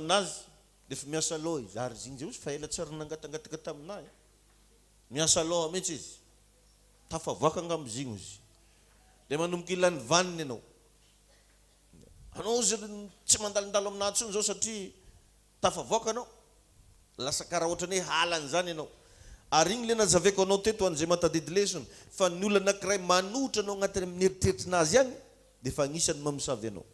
aminazy dia efa miasa loha izy, ary izy injay ozy fa ela tsy ary nangatangataka taminah e! Miasa loha mihitsy izy, tafavoaka angamba izy igny ozy, dia manomboka ilany vaniny ianao, anao ozy tsy mandalondalo aminah intsony zao satria tafavoaka anao, lasa karaha ohatran'ny hoe halany zany ianao, ary igny le nazavaiko anao teto ho an'izay mahatadidy lesona, fa ny olona anakiray manohitra anao agnatin'ny amin'ny eritreritrinazy agny dia efa agnisan'ny mamosavy anao.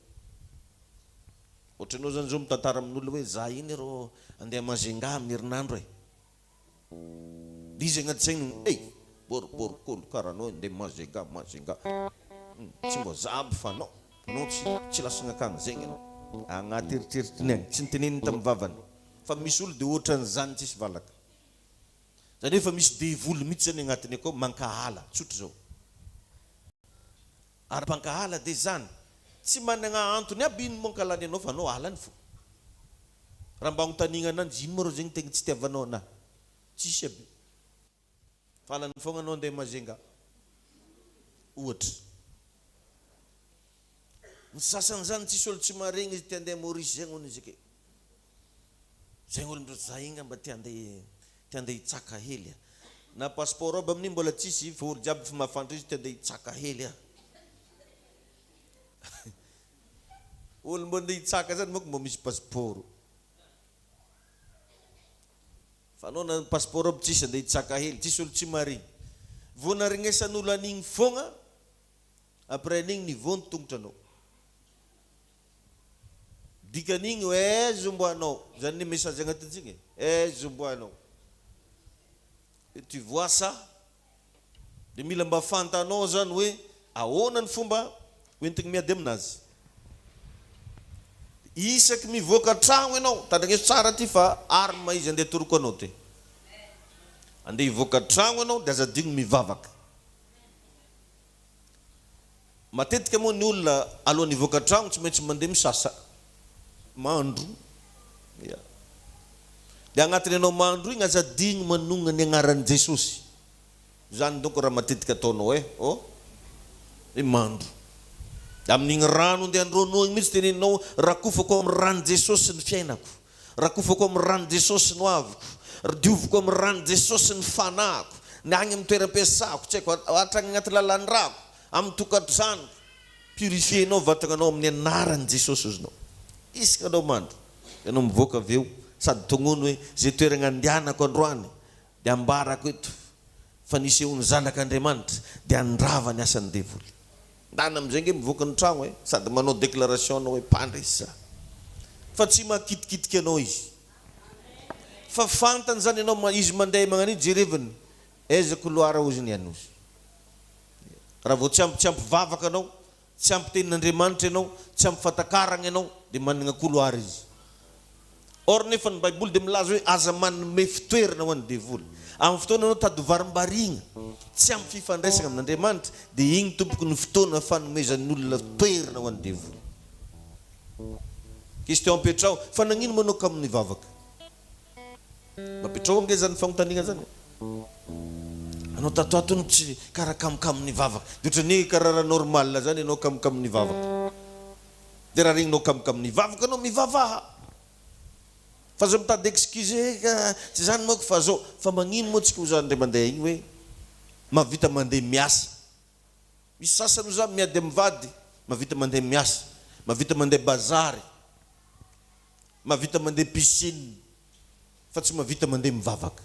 Ohatranao zany zao mitantara amin'olona hoe za iny rô andeha Majunga amin'ny herinandro e. Dia izy agnaty sainy ei boriborikolo karaha anao andeha Majunga Majunga. Hum tsy mba za aby fa anao, anao tsy tsy lasagna akagny zegny anao. Agnaty eritreritriny agny, tsy niteneniny tamin'ny vavany fa misy olo dia ohatran'izany tsisy valaka. Zany hoe efa misy devoly mihitsy zany agnatiny akao mankahala, tsotra zao. Ary mpankahala dia izany, tsy managna antony aby ino moa ankalany anao fa anao halany fo. Raha mba agnontaniagna ananjy ino moa reo zegny tegna tsy itiavanao anah? Tsisy aby. Fa halany fogna anao andeha Majunga. Ohatra. Ny sasany zany tsisy olo tsy maregny izy te andeha Maurice zegny hono izy ake. Zegny olo ndra za igny mba te andeha te andeha hitsaka hely ah. Na passeport aby amin'igny mbola tsisy fa olo jiaby efa mahafantatra izy te andeha hitsaka hely ah. Olo mbo andeha hitsaka zany manko mbo misy passeport. Fa anao na passeport aby tsisy andeha hitsaka hely, tsisy olo tsy marigny. Vao naregnesan'olo an'igny fogna, après an'igny niveau ny tongotranao. Dikan'igny hoe aiza omboanao, zany ny message agnatintsika e, aiza omboanao. Et tu vois ça? Dia mila mba fantanao zany hoe ahoana ny fomba hoentigny miady aminazy. Isaky mivoaka tragno ianao, tandrigneso tsara ty fa arme izy andeha atoroko anao ty. Andeha hivoaka tragno ianao dia aza adigno mivavaka. Matetika moa ny olona alohan'ny hivoaka tragno tsy maintsy mandeha misasa, mandro, ya. Dia agnatin'ny anao mandro igny aza adigno manonona ny agnaran'i Jesosy. Zany donko raha matetika ataonao eh, oh, hoe mandro. Dia amin'igny rano andeha androanao igny mihitsy teneninao rakofako amin'ny ran'i Jesosy ny fiainako, rakofako amin'ny ran'i Jesosy ny hoaviko, dioviko amin'ny ran'i Jesosy ny fanahiko, ny agny amin'ny toeram-piasako, tsy haiko, hatrany agnaty lalan-drako. Amin'ny tokantranoko, purifier-nao vatagnanao amin'ny anaran'i Jesosy ozinao. Isaka anao mandro, ianao mivoaka avy eo sady tognony hoe ze toeragna andehanako androany dia ambarako eto fa nisehoan'ny zanak'Andriamanitra dia handrava ny asan'ny devoly. Ndana amin'izay nge mivoaka ny tragno e, sady manao déclaration anao hoe mpandresy za. Fa tsy mahakitikitika anao izy. Fa fantany zany ianao izy mandeha magnan'io jereviny aiza couloir oziny any ozy. Raha vao tsy ampy tsy ampy vavaka anao, tsy ampy tenin'Andriamanitra ianao, tsy ampy fahatakaragna ianao, dia managna couloir izy. Or nefa ny baiboly dia milaza hoe aza manome fitoerana ho an'ny devoly. Amin'ny fotoana ianao tady ho varimbariagna, tsy ampy fifandraisagna amin'Andriamanitra, dia igny tompoko ny fotoana fanomezan'ny olona toerana ho an'ny devoly. Question apetraho, fa nagnino moa anao kamo nivavaka? Mba apetraho ange zany fagnontaniagna zany e. Anao tato ato hono tsy karaha kamokamo nivavaka. De ohatran'ny hoe karaha raha normal zany ianao kamokamo nivavaka. De raha regninao kamokamo nivavaka anao mivavaha. Fa aza mitady excuse hoe ka tsy zany manko fa zao. Fa magnino moa tsika hoza ndray mandeha igny hoe mahavita mandeha miasa. Misy sasany hoza miady amin'ny vady mahavita mandeha miasa, mahavita mandeha bazary. Mahavita mandeha piscine fa tsy mahavita mandeha mivavaka.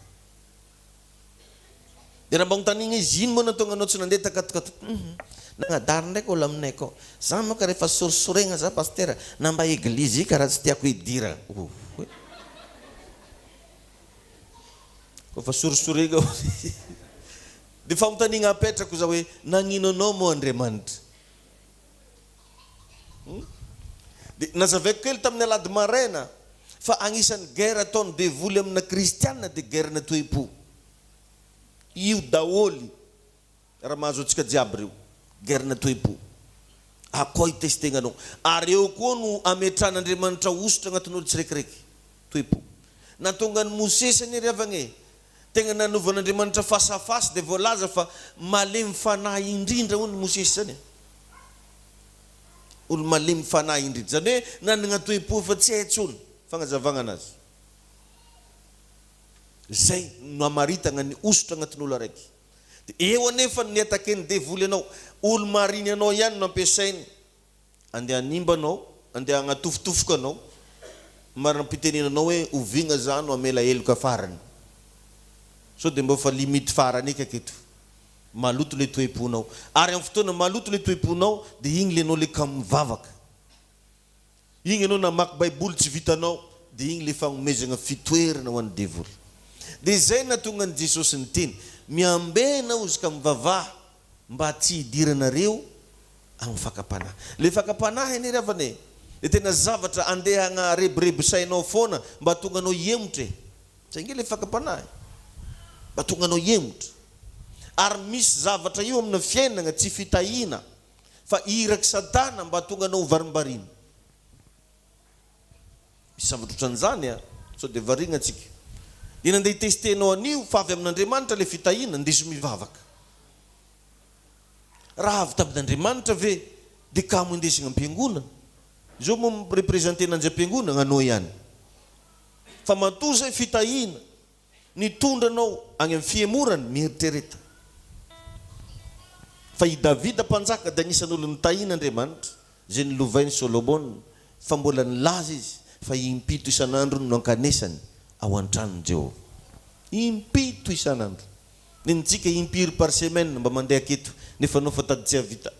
Dia raha mba anontaniana izy, ino moa nahatonga anao tsy nandeha takatokato? Hum, nagnadary ndraiky olo aminay akao. Za manko rehefa sorisoregna za pasitera, na mba eglizy karaha tsy tiako hidirana. Ohoe. Koa fa sorisoregna Dia fanontaniana apetrako za hoe, nagnino anao moa Andriamanitra? Dia nazavaiko kely tamin'ny alahady maraina fa agnisan'ny guerre ataon'ny devoly amina kristiana dia guerre-na toe-po. Io daholo raha mahazo antsika jiaby ireo, guerre-na toe-po. Akao hitestegna anao. Ary eo koa no ametrahan'Andriamanitra hosotra agnatin'olo tsiraikiraiky, toe-po. Nahatonga an'i Mosesy anie ry havagna e, tegna nanovan'Andriamanitra face à face dia voalaza fa malemy fanahy indrindra hono Mosesy zany e. Olo malemy fanahy indrindra. Zany hoe nanagna toe-po efa tsy hay intsony. Fagnazavagna anazy. Zay no amaritagna ny hosotra agnatin'olo araiky. De eo anefa ny attaquer-n'ny devoly anao. Olo marigny anao ihany no ampiasainy andeha hanimba anao, andeha hagnatofotofoka anao, maram-pitenenanao hoe oviagna za no hamela heloka farany. Sao de mbô fa limite farany eky aketo. Maloto le toe-ponao. Ary amin'ny fotoana maloto le toe-ponao de igny le anao le kamo mivavaka. Igny ianao namaky baiboly tsy vitanao dia igny le fagnomezagna fitoerana ho an'ny devoly. Dia izay nahatonga an'i Jesosy niteny, miambena ozy ka mivavaha mba tsy hidiranareo amin'ny fakam-panahy. Le fakam-panahy anie ry havana e, dia tena zavatra andeha hagnarebireby sainao foana mba hahatonga anao hiemotra e. Zay nge le fakam-panahy e. Mba hahatonga anao hiemotra. Ary misy zavatra io amina fiainagna tsy fitahiana. Fa irak'i Satana mba hahatonga anao ho varimbarina. Misy zavatra ohatran'izany an! Sao dia variana tsika. Dia nandeha hi-tester-nao an'io fa avy amin'Andriamanitra ilay fitahiana, ndeso mivavaka. Raha avy tamin'Andriamanitra ve dia kamo indesina am-piangonana? Izao moa mi-representer an'anjy am-piangonana, anao ihany. Fa matoa izay fitahiana, Nitondra anao any amin'ny fihemorany, mieritrereta. Fa i Davida mpanjaka dia anisan'ny olona notahian'Andriamanitra, izay nolovain'i Solomona, fa mbola nilaza izy fa impito isan'andro no nankanesany ao an-tranon'i Jehovah. Impito isan'andro! Nentsika impiry par semaine mba mandeha aketo, nefa anao fa tady tsy hahavita.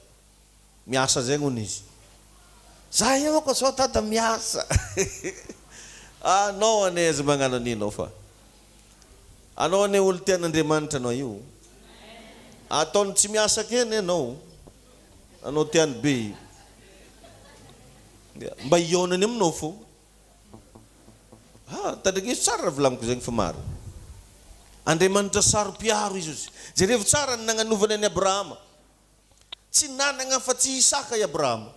Miasa zay hono izy. Za eo ko zao dada miasa. Anao anie aza magnano an'ino fa anao anie olo tian'Andriamanitra anao io. Ataony tsy miasa ke anie anao. Anao tiany be io. Mba hihaonany aminao fô. Ah, tandrigneso tsara raha volagniko zegny fa marina. Andriamanitra saro-piaro izy ozy. Jerevo tsara ny nagnanovany an'i Abrahama. Tsy nanagna afa-tsy Isaka i Abrahama.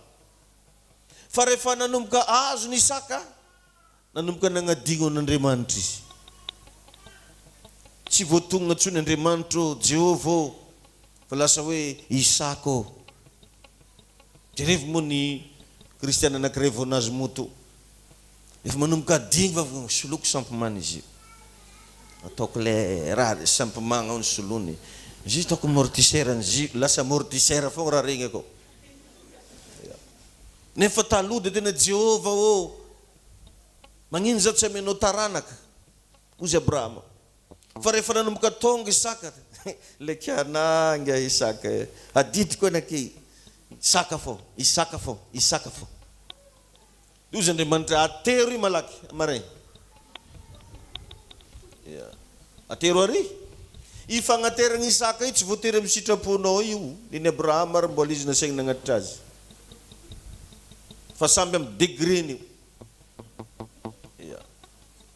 Fa rehefa nanomboka azony Isaka, nanomboka nagnadigno an'Andriamanitra izy. Tsy voatognona intsony Andriamanitra ô, Jehovah ô, fa lasa hoe Isaka ô. Jerevo moa ny kristiana anankiray vao nahazo moto. Efa manomboka adino fa soloko sampimana izy io. Ataoko le raha sampimagna ao ny solony. Izy io ataoko amortisseur ny izy io. Lasa amortisseur foagna raha regny akao. Nefa taloha dia tena Jehovah ô, magnino zaho tsy amenao taranaka? Hozy Abrahama. Fa rehefa nanomboka tonga Isaka, le kiana nga Isaka e, adidiko anaky Isaka fô, Isaka fô, Isaka fô. Hozy Andriamanitra, atero i malaky amaray. Ya. Atero ary. I fagnateragna Isaka io tsy voatery amin'ny sitraponao io. Nen'i Abrahama ary mbola izy nasaigny nagnatitra azy. Fa samby amin'ny degré-ny io. Ya.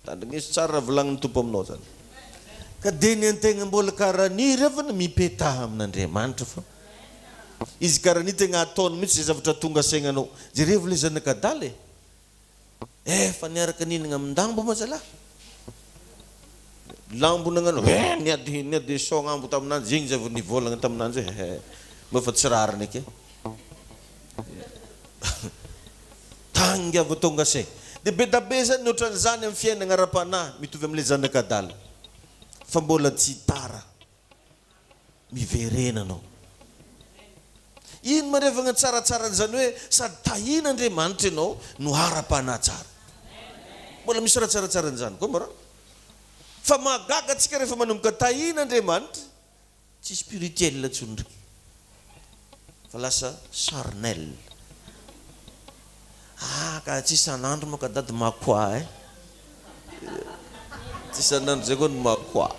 Tandrigneso tsara raha volagnin'ny Tompo aminao zany. Ka dia ny antegna mbola karaha ny reviny mipetaha amin'Andriamanitra fa izy karaha ny tegna ataony mihitsy zay zavatra tonga saignanao. Jerevo le zanak'adala e! Efa niaraka nihinagna amin-dambo ma zalahy. Lambo nagnano he niady niady saognambo taminanjy igny zay vao nivôlagna taminanjy hoe he mbô fa tsy rariny eky e. Tagny ngiahy vao tonga saigny. Dia be da be zany ny ohatran'izany amin'ny fiainagna ara-panahy mitovy amin'ilay zanak'adala fa mbola tsy tara. Miverena anao. Ino marevagna tsaratsaran'izany hoe sady tahian'Andriamanitra ianao no ara-panahy tsara. Mbola misy raha tsaratsaran'izany koa mba. Fa mahagaga antsika rehefa manomboka tahian'Andriamanitra. Tsy spirituel intsony ndry fa lasa charnel. Ah ka tsy isan'andro moa ka dady makoà eh. Tsy isan'andro zay koa no makoà.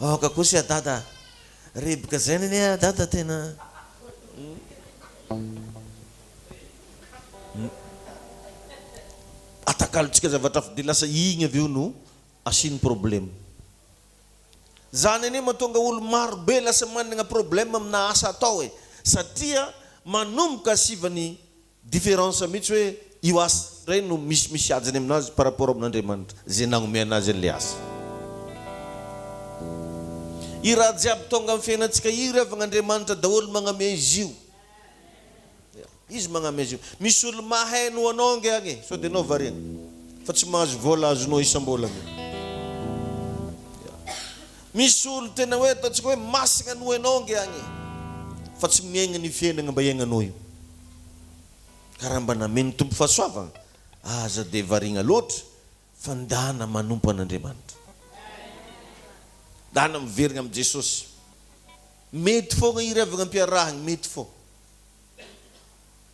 Aoka kosa ya dada reboka zay anie ya dada tena. Atakalontsika zavatra hafa dia lasa igny avy eo no Asiany problème. Zany anie mahatonga olo maro be lasa managna problème amina asa atao e! Satria manomboka asivany différence mihitsy hoe io asa ndray no misimisy hajany aminazy par rapport amin'Andriamanitra ze nagnome anazy anle asa. I raha jiaby tonga am fiainantsika io ry havagna Andriamanitra daholo magname izy io. Izy magname azy io. Misy olo mahay noho anao ange agny e, sao dia anao variana fa tsy mahazo vola azonao isam-bolana. Ya. Misy olo tena hoe ataontsika hoe masina noho ianao ange agny e, fa tsy miaigna ny fiainagna mba iaignanao io. Ka raha mba namen'ny Tompo fahasoavagna, aza dia variagna loatra fa ndana manompo an'Andriamanitra. Ndana miverigna amin'i Jesosy. Mety foagna iriavagna ampiarahagna, mety foagna.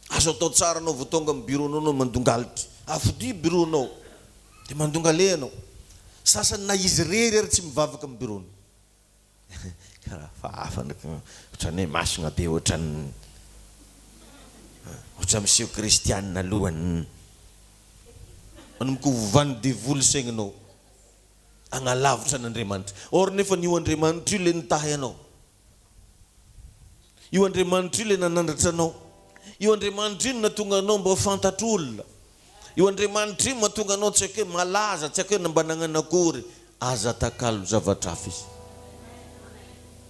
Azo atao tsara anao vao tonga amin'ny bureau-nao anao mandongalitry. Afodio bureau-nao dia mandongale anao. Sasany na izy irery ary tsy mivavaka amin'ny bureau-ny. Karaha hafahafa ndraiky ohatran'ny hoe masina be ohatran'ny ohatran'ny miseho kristianina alohan'ny manomboka hovan'ny devoly saigninao hagnalavitra an'Andriamanitra. Or nefa io Andriamanitra io le nitahy anao. Io Andriamanitra io ilay nanandratra anao. Io Andriamanitra io no nahatonga anao mba ho fantatr'olona. Io Andriamanitra io no mahatonga anao tsy haiko hoe malaza, tsy haiko hoe mba nagnano akory. Aza atakalo zavatra hafa izy.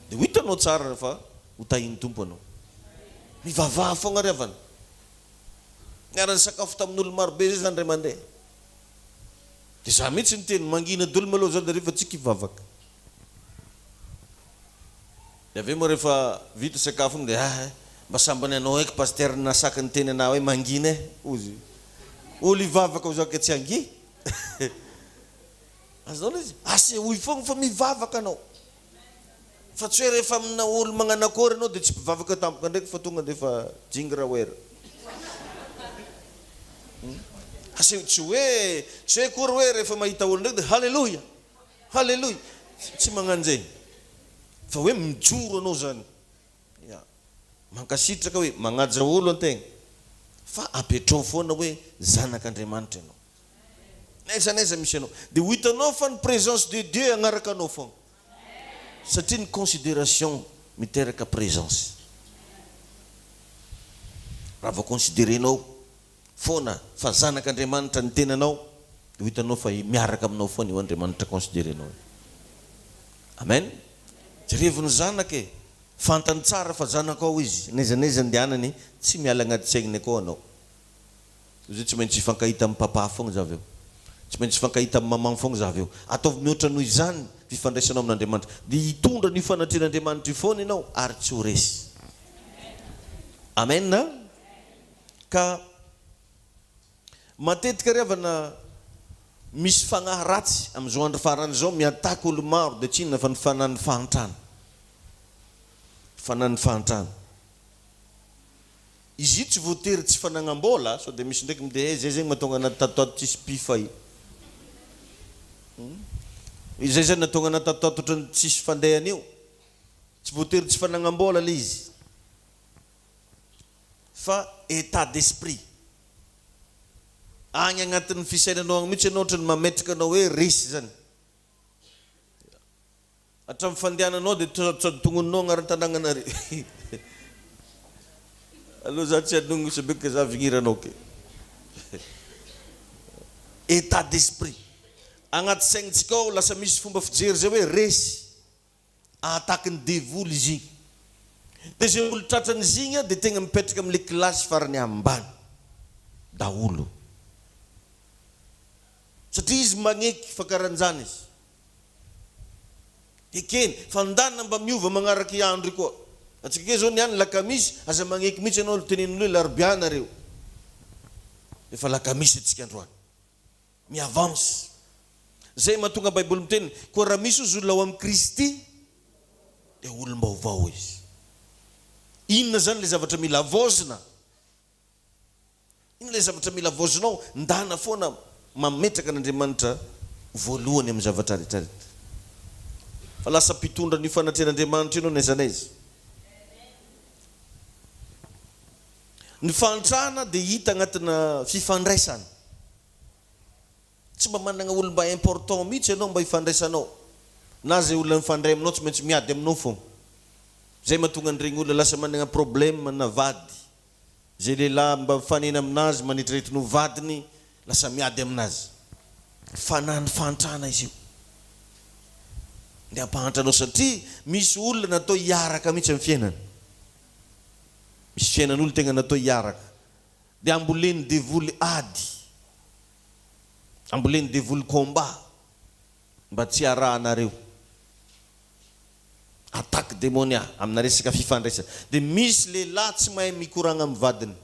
Dia ho hitanao tsara fa ho tahin'ny Tompo anao. Mivavaha foagna ry havana. Niara-nisakafo tamin'olo marobe zay zany ray aman-dreny. Dia za mihitsy niteny, mangina daholo malôha zany nareo fa tsika hivavaka. Dia avy eo moa rehefa vita sakafo iny dia ah mba sambany anao eky pasteur nasaky niteny anah hoe mangina eh hozy olo hivavaka ho zaka tsy hangia azonao ilay izy asehoy foagna fa mivavaka anao fa tsy hoe rehefa amina olo magnano akory anao dia tsy mpivavaka tampoka ndraiky fa tonga dia efa jingrawer aseho tsy hoe tsy hoe akory hoe rehefa mahita olo ndraiky dia haleloia Haleloia! Tsy magnano zay fa hoe mijoro anao zany. Ya. Mankasitraka hoe magnaja olo antegna fa apetrao foana hoe zanak'Andriamanitra ianao. N'aiza n'aiza misy anao dia ho hitanao fa ny présence de Dieu hagnaraka anao foagna. Satria ny considération miteraka présence. Raha vao considérer-nao foana fa zanak'Andriamanitra ny tenanao dia ho hitanao fa miaraka aminao foana io Andriamanitra considerenao io. Amen. Jerevo ny zanaka e, fantany tsara fa zanakao izy, n'aiza n'aiza andehanany tsy miala agnaty saigniny akao anao. Izy hoe tsy maintsy hifankahita amin'ny papa foagna za avy eo, tsy maintsy hifankahita amin'ny maman foagna za avy eo. Ataovy mihoatra noho izany fifandraisanao amin'Andriamanitra dia hitondra an'io fanatrehan'Andriamanitra io foana ianao ary tsy ho resy. Amen. Ka matetika ry havana misy fagnahy ratsy amin'izao andro farany izao mi-attaque olo maro dia tsy inona fa ny fanahin'ny fahantrana. Fanahin'ny fahantrana. Izy io tsy voatery tsy fanagnam-bola, sao dia misy ndraiky mideh zay zegny mahatonga anah tatotato tsisy pifa io. Izay zany nahatonga anah tatotato ohatran'ny tsisy fandehany io. Tsy voatery tsy fanagnam-bola le izy. Fa état d'esprit. Agny agnatin'ny fisainanao agny mihitsy ianao ohatran'ny mametraka anao hoe resy zany. Hatramin'ny fandehananao dia sady tognoninao agnaran-tanàgnanareo. Aleo za tsy hanogno isa be ka za vigniranao ke. État d'esprit. Agnaty saignintsika ao lasa misy fomba fijery zay hoe resy. Attaque ny devoly izy igny. Dia izay olo tratran'izy igny dia tegna mipetraka amle classe farany ambany daholo. Satria izy magneky fa karanjany izy. Ekeny fa ndana mba miova magnaraka i andro io koa. Antsika ake zao niany lakamisy aza magneky mihitsy anao tenenin'olo hoe larobia nareo. Efa lakamisy antsika androany. Mi-avance. Zay mahatonga baiboly miteny, koa raha misy ozy olona ao amin'i Kristy dia olom-baovao izy. Inona zany ilay zavatra mila havaozina? Inona ilay zavatra mila havaozinao? Ndana foana mametraka an'Andriamanitra voalohany amin'ny zavatra rehetra rehetra. Fa lasa mpitondra an'io fanatrehan'Andriamanitra io ianao n'aiza n'aiza. Ny fahantrana dia hita agnatina fifandraisana. Tsy mba managna olo mba important mihitsy ianao mba hifandraisanao. Na zay olona mifandray aminao tsy maintsy miady aminao fogna. Zay mahatonga an'iregny olona lasa managna problème na vady. Zay lehilahy mba mifanena aminazy manetrinetry ho vadiny lasa miady aminazy. Fanahy ny fahantrana izy io. Ndeha hampahantra anao satria misy olona natao hiaraka mihitsy amin'ny fiainana. Misy fiainan'olo tegna natao hiaraka. Dia ambolen'ny devoly ady, ambolen'ny devoly combat mba tsy hiarahanareo. Attaque demonia amina resaka fifandraisana. Dia misy lehilahy tsy mahay mikoragna amin'ny vadiny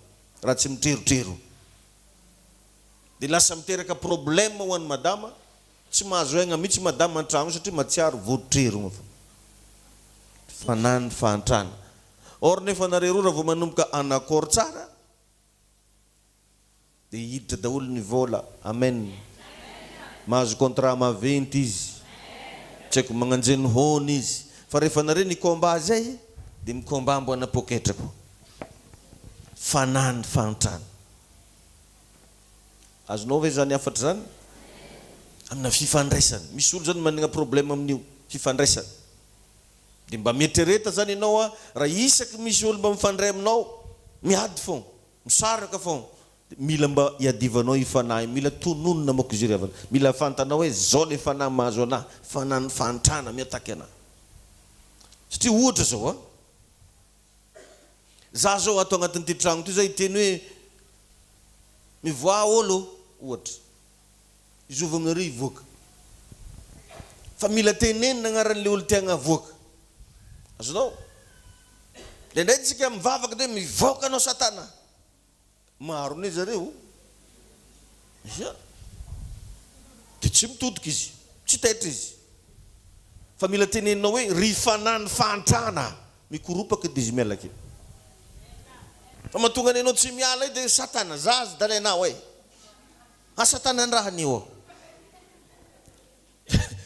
raha tsy mitrerotrero. Dia lasa miteraka problème ho an'i madama, tsy mahazo aigna mihitsy madama an-tragno satria mahatsiaro voatrerogna fô. Fanahy ny fahantrana. Or nefa nareo roa raha vao manomboka en accord tsara dia hiditra daholo ny vola. Amen. Mahazo contrat maventy izy. Tsy haiko magnanjeny hona izy. Fa rehefa nareo ni-combat zay dia mi-combat amboana poketra koa. Fanahy ny fahantrana. Azonao ve zany hafatra zany? Amina fifandraisana. Misy olo zany managna problème amin'io fifandraisana. Dia mba mieritrereta zany ianao a, raha isaky misy olo mba mifandray aminao, miady fon, misaraka fon, dia mila mba iadivanao io fanahy io, mila tononina manko izy io ry havana, mila fantanao hoe zao le fanahy mahazo anah, fanahin'ny fahantrana mi-attaque anah. Satria ohatra zao a, za zao ato agnatin'ity tragno ty za hiteny hoe mivoaha olo ohatra, Izovy aminareo hivoaka. Fa mila tenenina agnaran'le olo tiagna avoaka. Azonao? Indraindray tsika mivavaka de hoe mivoaka anao satana. Maro anie zareo. Ia. De tsy mitodika izy. Tsy taitra izy. Fa mila teneninao hoe ry fanahin'ny fahantrana. Mikoropaka de izy miala kely. Fa mahatonga anao tsy miala io de satana zaza dalainao e. Asa tanan-draha ny eo.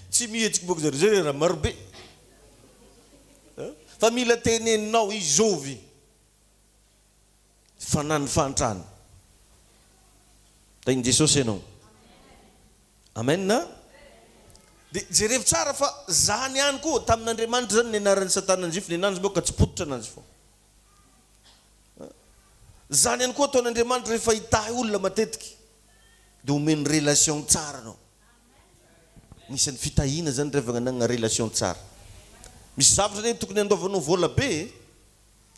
Tsy mihetsiky bôka zareo, zay raha marobe. Fa mila teneninao izovy fanahy ny fahantrana. Tahin'i Jesosy ianao. Amen. Dia jerevo tsara fa zany ihany koa tamin'Andriamanitra zany nianaran'i Satana nizify nenanjy moa ka tsy pototra ananjy fô. Zany ihany koa ataon'Andriamanitra rehefa hitahy olona matetika dia omeny relation tsara anao. Anisan'ny fitahiana zany rehefa ananana relation tsara. Misy zavatra anie tokony handoavanao vola be e,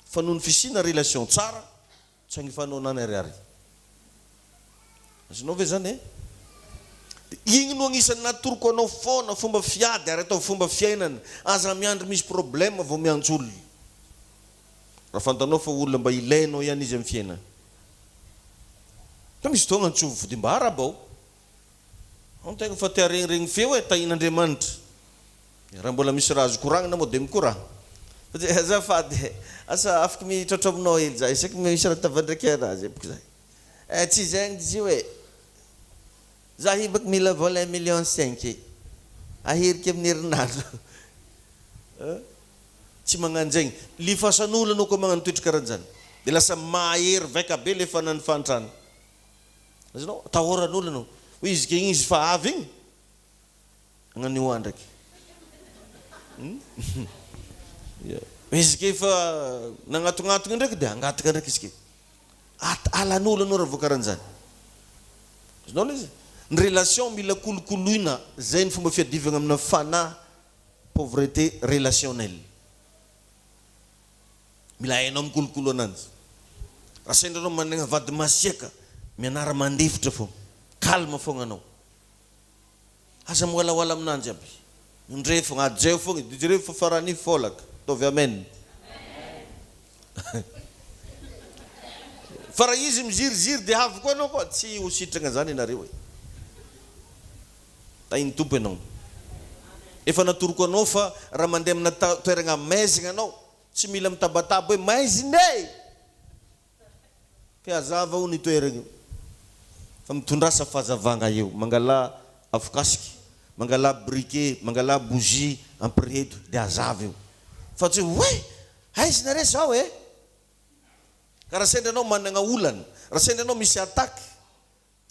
fa noho ny fisiana relation tsara Tsy agnefanao nany ariary. Azonao ve zany e? De igny no agnisan'ny natoroko anao foana fomba fiady ary ataovy fomba fiainana. Aza miandry misy problème vao miantso olona. Raha fantanao fa olona mba ilainao ihany izy amin'ny fiainana. Fa misy fotoagna antsovy fo de mba arabao. Ao ny tegna fa te haregniregny feo e, tahin'Andriamanitra. Raha mbola misy raha azo koragnina moa dia mikoragna. Fa dia azafady e, asa afaka mitraotra aminao hely za, isaky misy raha tavandraiky anazy amiko zay. Eh tsy zegny izy io e. Za io baka mila vola un million cinq aheriky amin'ny herinandro. Tsy magnano zegny. Lifasan'olo anao koa magnano toetry karanjany. Dia lasa mahery vaika be le fanan'ny fahantrana. Azonao? Atahoran'olo anao. Hoe izy ke igny izy fa avy igny. Hagnano io andraky. Izy ke efa nagnatognatogna ndraiky dia hangataka ndraiky izy ke. Alan'olo anao raha vao karan'izany. Azonao ilay izy? Ny relation mila kolokoloina, zay ny fomba fiadivagna amina fanahy pauvreté relationnelle. Mila hainao mikolokolo ananjy. Raha sendra anao managna vady masiaka, mianara mandefitra fô, calme fogna anao. Aza miwalawala aminanjy aby. Mindre fogna, ajeo fogna izy, jereo fa farany folaka. Ataovy amen. Fa raha izy miziriziry dia avy koa anao koa, tsy ho sitragna zany ianareo e. Tahin'ny Tompo ianao. Efa natoroko anao fa raha mandeha amina toeragna maizigna anao, tsy mila mitabataba hoe maizina e! Ke hazava hono io toerana io fa mitondrasa fahazavagna eo, mangalà afokasika, mangalà briquet, mangalà bougie ampireheto dia hazava eo fa tsy hoe oay! Aizina re zao e! Ka raha sendra anao managna olana, raha sendra anao misy attaque,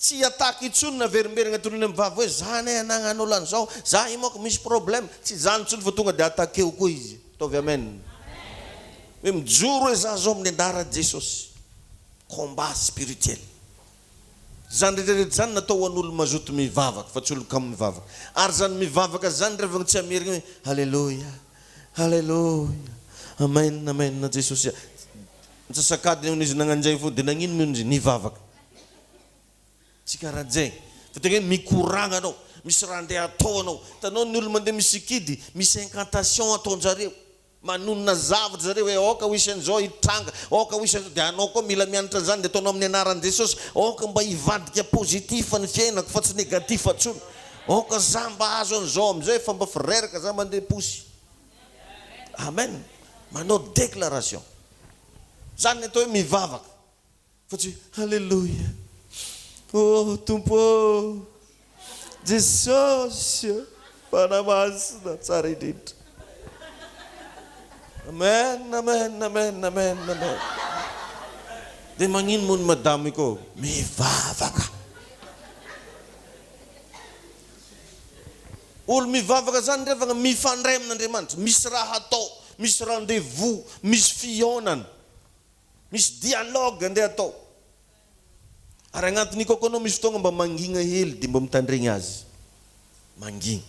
Tsy attaque intsony na averimberigna tonony am vava hoe za anie anagnan'olo an'izao, za io manko misy problème, tsy izany intsony fa tonga de attaqueo koa izy, ataovy amen. Hoe mijoro hoe za zao amin'ny anaran'i Jesosy. Combat spirituel. Zany rehetra rehetra zany natao ho an'olo mazoto mivavaka fa tsy olo kamo mivavaka. Ary zany mivavaka zany revagna tsy amerigna hoe Aleloia, Aleloia, Amen, Amen Jesosy a. Antsasak'adiny hono izy nagnanjay fo dia nagnino moa izy nivavaka. Tsy karaha-jay fa tegna hoe mikoragna anao, misy raha andeha atao anao. Hitanao ny olo mandeha misikidy, misy incantation ataon-jareo. Manonona zavatra zareo hoe aoka ho hisy an'izao hitranga, aoka ho hisy an'izao, dia anao koa mila mianatra an'izany dia ataonao amin'ny anaran'i Jesosy, aoka mba hivadika positif ny fiainako fa tsy negatif intsony, aoka za mba hahazo an'izao amin'izay fa mba freraka za mandeha posy. Amen. Manao déclaration. Zany ny atao hoe mivavaka. Fa tsy hoe Aleloia! Oh Tompo ô! Jesosy ô! Fanahy Masina tsara indrindra. Amen, amen, amen, amen, amen. Dia magnino moa ny madame io koa? Mivavaka. Olo mivavaka zany ry havagna mifandray amin'Andriamanitra, misy raha atao, misy rendez-vous, misy fihaonana. Misy dialogue andeha atao. Ary agnatiny koa anao misy fotoagna mba mangigna hely dia mba mitandregny azy. Mangigna.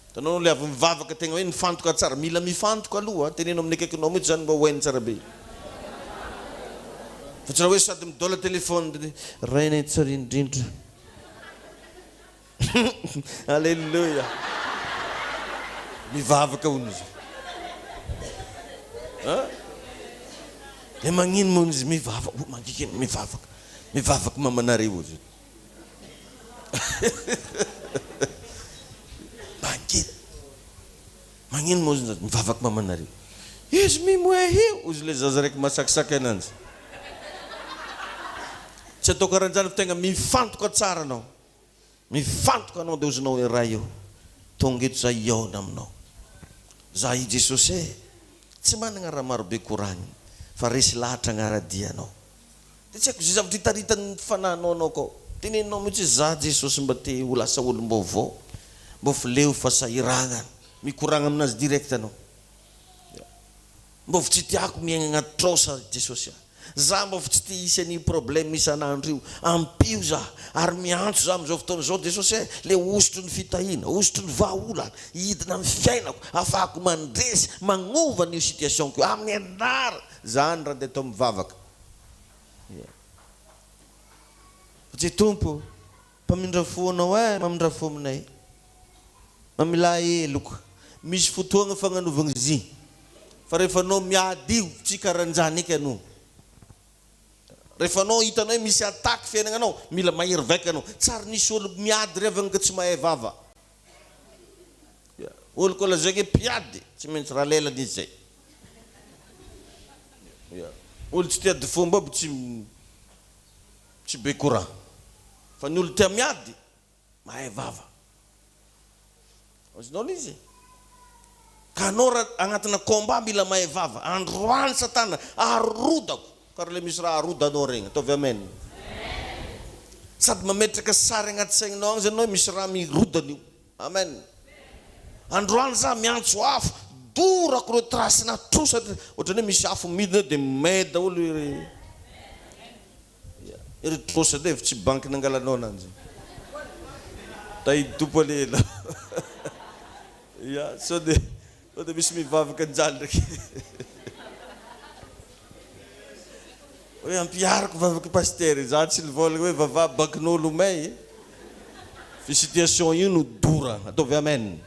Hitanao anao le avy mivavaka tegna hoe nifantoka tsara. Mila mifantoka aloha, teneno amin'ny akaikinao mihitsy zany mba ho hainy tsara be. Fa tsy raha hoe sady midola téléphone dia Rainay tsara indrindra. Alléluia. Mivavaka hono izy. Hein? Dia magnino moa izy mivavaka? Oh, mangigina mivavaka. Mivavaka mamanareo izy. Mangina. Magnino moa izy mivavaka mamanareo? Izy mimoehy io, hozy ilay zaza raiky masakisaky ananjy. Tsy atao karan'izany fa tegna mifantoka tsara anao. Mifantoka anao dia hozinao hoe Ray o, tonga eto zahay hihaona aminao. Za i Jesosy e, tsy managna raha marobe koragnina fa resy lahatra agnara-dia anao. Dia tsy haiko ze zavatra itaritan'ny fanahinao anao kao. Teneninao mihitsy hoe za Jesosy mba te ho lasa olom-baovao, mba ho leo fasahiragnana. Mikoragna aminazy direct anao. Mbô tsy tiako miaigna agnaty trosa Jesosy a! Za mbô tsy te hisy an'io problème isan'andro io, ampio za ary miantso za amizao fotoana izao Jesosy e, le hosotry ny fitahiana, hosotry ny vahaolana hidina amin'ny fiainako afahako mandresy, magnova an'io situation-ko io amin'ny anara, zany raha ndeha atao mivavaka. Fa tsy Tompo ô! Mpamindra fo anao eh mamindra fo aminay Mamilà heloka Misy fotoagna fagnanovagna izy Fa rehefa anao miady io tsy karanjany eky anao Rehefa anao hitanao hoe misy attaque fiainagnanao mila mahery vaika anao Tsary nisy olo miady ry havagna ka tsy mahay vava Olo koa lazaiko hoe mpiady tsy maintsy ralelany izy zay Olo tsy tia ady fomba aby tsy Tsy be courant. Fa ny olo tia miady, mahay vava. Azonao le izy e? Ka anao raha agnatina combat mila mahay vava. Androany satana arodako. Karaha le misy raha arodanao regny. Ataovy amen. Sady mametraka sary agnaty saigninao agny zany anao hoe misy raha mirodana io. Amen. Androany za miantso afo, dorako ireo trace na trosa, ohatrany hoe misy afo midina eo dia may daholo ireo ireo trosa ireo efa tsy banky nangalanao ananjy. Tahitompo anie enao. Ya, sao dia sao dia misy mivavaka an'izany ndraiky. Hoe ampihariko vavaka pasitera, za tsy nivolagna hoe vava bankin'olo may Fi situation io no dora, ataovy amen.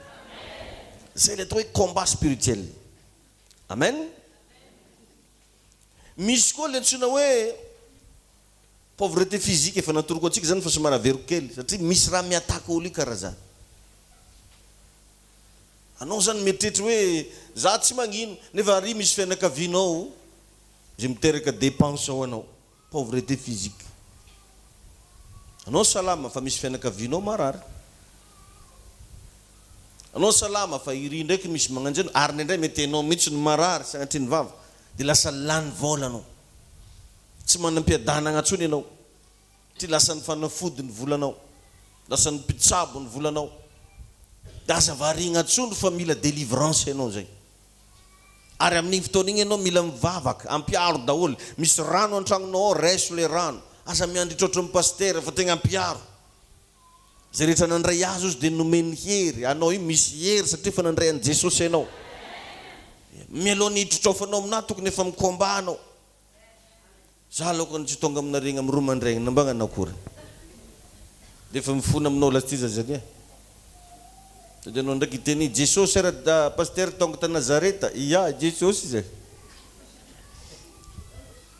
Zay le atao hoe combat spirituel. Amen. Misy koa le antsoina hoe pauvreté physique, efa natoroko antsika zany fa somary averiko kely satria misy raha mi-attaque olo io karaha zany. Anao zany mieritreritra hoe za tsy magnino nefa ary misy fianakavianao izay miteraka dépense ho anao. Pauvreté physique. Anao salama fa misy fianakavianao marary. Anao salama fa iry ndraiky misy magnanjy anao ary indraindray mety enao mihitsy no marary sagnatria ny vava dia lasa lany vola anao. Tsy manam-piadanagna intsony enao satria lasan'ny fanafody ny volanao, lasan'ny mpitsabo ny volanao. Dia aza variagna intsony fa mila délivrance enao zay. Ary amin'igny fotoana igny ianao mila mivavaka, ampiharo daholo, misy rano antragnonao ao, raiso le rano, aza miandry hitraotry ny pasitera fa tegna ampiharo. Zay rehetra nandray azy ozy dia nomeny hery, anao io misy hery satria efa nandray an'i Jesosy ianao. Mialoha ny hitrotraofanao aminah tokony efa mi-combat anao. Za alokany tsy tonga aminareo agny am roa mandraigny na mba agnano akory. De efa mifona aminao lasty za zany e. Sady anao ndraiky hiteny i Jesosy ara da Pasteur tonga ta Nazareta, ia Jesosy zay.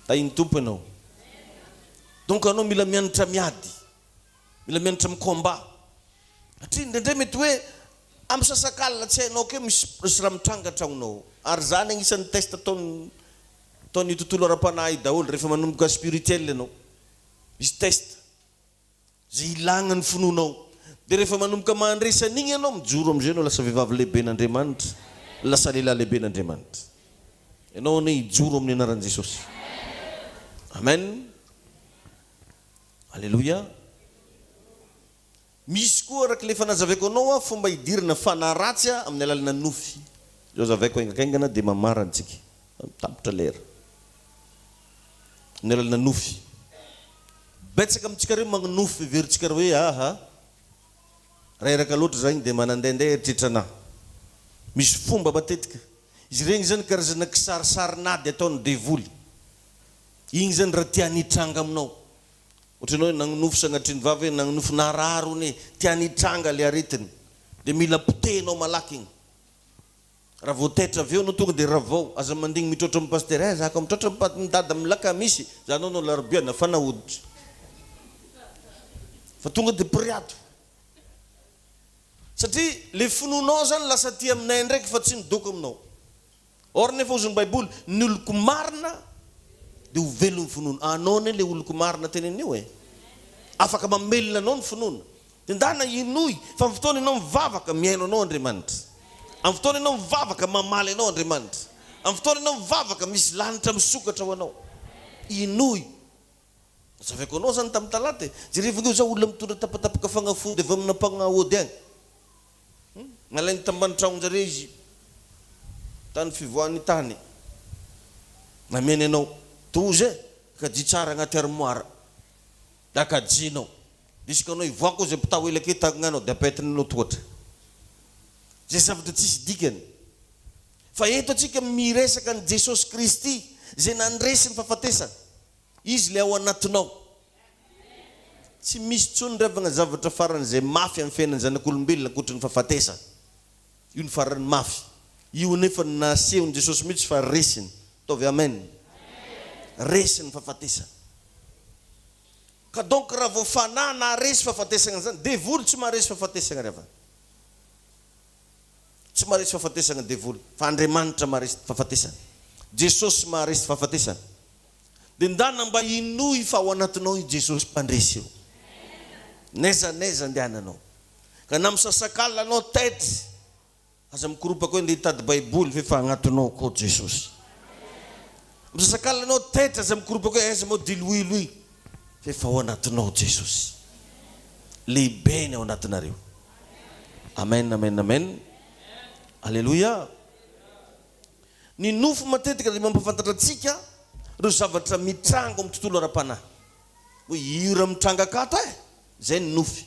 Tahin'ny Tompo ianao. Donc anao mila mianatra miady. Mila mianatra mi combat. Satria indraindray mety hoe amin'ny sasakalina tsy hainao keo misy misy raha mitranga an-tragnonao. Ary zany agnisan'ny test ataon'ny ataon'ny tontolo ara-panahy daholo rehefa manomboka spirituel ianao. Misy test zay ilagna ny finoanao. Dia rehefa manomboka mandresy an'igny ianao, mijoro am'izay ianao lasa vehivavy lehiben'Andriamanitra, lasa lehilahy lehiben'Andriamanitra. Ianao anie hijoro amin'ny anaran'i Jesosy. Amen. Aleloia. Misy koa araka ilay efa nazavaiko anao a, fomba hidirana fanahy ratsy a amin'ny alalana nofy. Izao zavaiko haingankaingana dia mamarana tsika. Tapitra lera. Amin'ny alalana nofy. Betsaka amintsika reo magnonofy heverintsika reo hoe aha, reraka loatra za igny dia manandendeha eritreritra anah. Misy fomba matetika. Izy regny zany karazana kisarisarin'ady ataon'ny devoly. Igny zany raha tiany hitranga aminao. Ohatra ianao hoe nagnonofy sagnatria ny vava hoe nagnonofy narary hono e, tiany hitranga le aretina. Dia mila potehinao malaky igny. Raha vao taitra avy eo anao tonga dia ravao, aza mandigny mitraotra amin'ny pasitera, eh za ko mitraotra amin'ny dada amin'ny lakamisy, za anao no alarobia nafana hoditra. Fa tonga dia piriato. Satria le finoanao zany lasa aty aminay ndraiky fa tsy midoko aminao. Or nefa hozy ny baiboly, ny oloko marina dia ho velon'ny finoana. Anao anie le oloko marina tenenina io e. Afaka mamelona anao ny finoana. Dia ndana inoy fa amin'ny fotoana ianao mivavaka, mihaino anao Andriamanitra. Amin'ny fotoana ianao mivavaka, mamaly anao Andriamanitra. Amin'ny fotoana ianao mivavaka, misy lanitra misokatra ho anao. Inoy. Nazavaiko anao zany tamin'ny talata e. Jerevo ange zao olona mitondra tapatapaka fagnafody avy amina mpagnaody agny. Nalainy tambany tragnonjareo izy tany fivoahany tany. Nameny anao doza e, kajia tsara agnaty armoire. Da kajianao. Risque anao hivoaka ozy ampitao ela ake tagnanao de apetiny anao tohatra. Zay zavatra tsisy dikany. Fa eto atsika miresaka an'i Jesosy Kristy zay nandresy ny fahafatesana. Izy ilay ao anatinao. Tsy misy intsony ry havana zavatra faran'izay mafy amin'ny fiainan'ny zanak'olombelona ankoatry ny fahafatesana. Io no farany mafy. Io anefa no nasehon'i Jesosy mihitsy fa resiny. Ataovy amen. Resiny ny fahafatesana. Ka donc raha vao fanahy naharesy fahafatesana izany, devoly tsy maharesy fahafatesana ry havana. Tsy maharesy fahafatesana devoly, fa Andriamanitra maharesy fahafatesana. Jesosy maharesy fahafatesana. Dia ndana mba inoy fa ao anatinao io Jesosy mpandresy io. N'aiza n'aiza andehananao. Ka na misasakalina anao taitra, aza mikoropaka hoe ndeha hitady baiboly fa efa agnatinao akao Jesosy. Misasakalina anao taitra, aza mikoropaka hoe aiza moa diloilo io fa efa ao anatinao Jesosy. Lehibe ny ao anatinareo. Amen amen amen. Aleloia. Ny nofy matetika dia mampahafantatra antsika ireo zavatra mitranga ao amin'ny tontolo ara-panahy. Hoe io raha mitranga akato e! Izay ny nofy.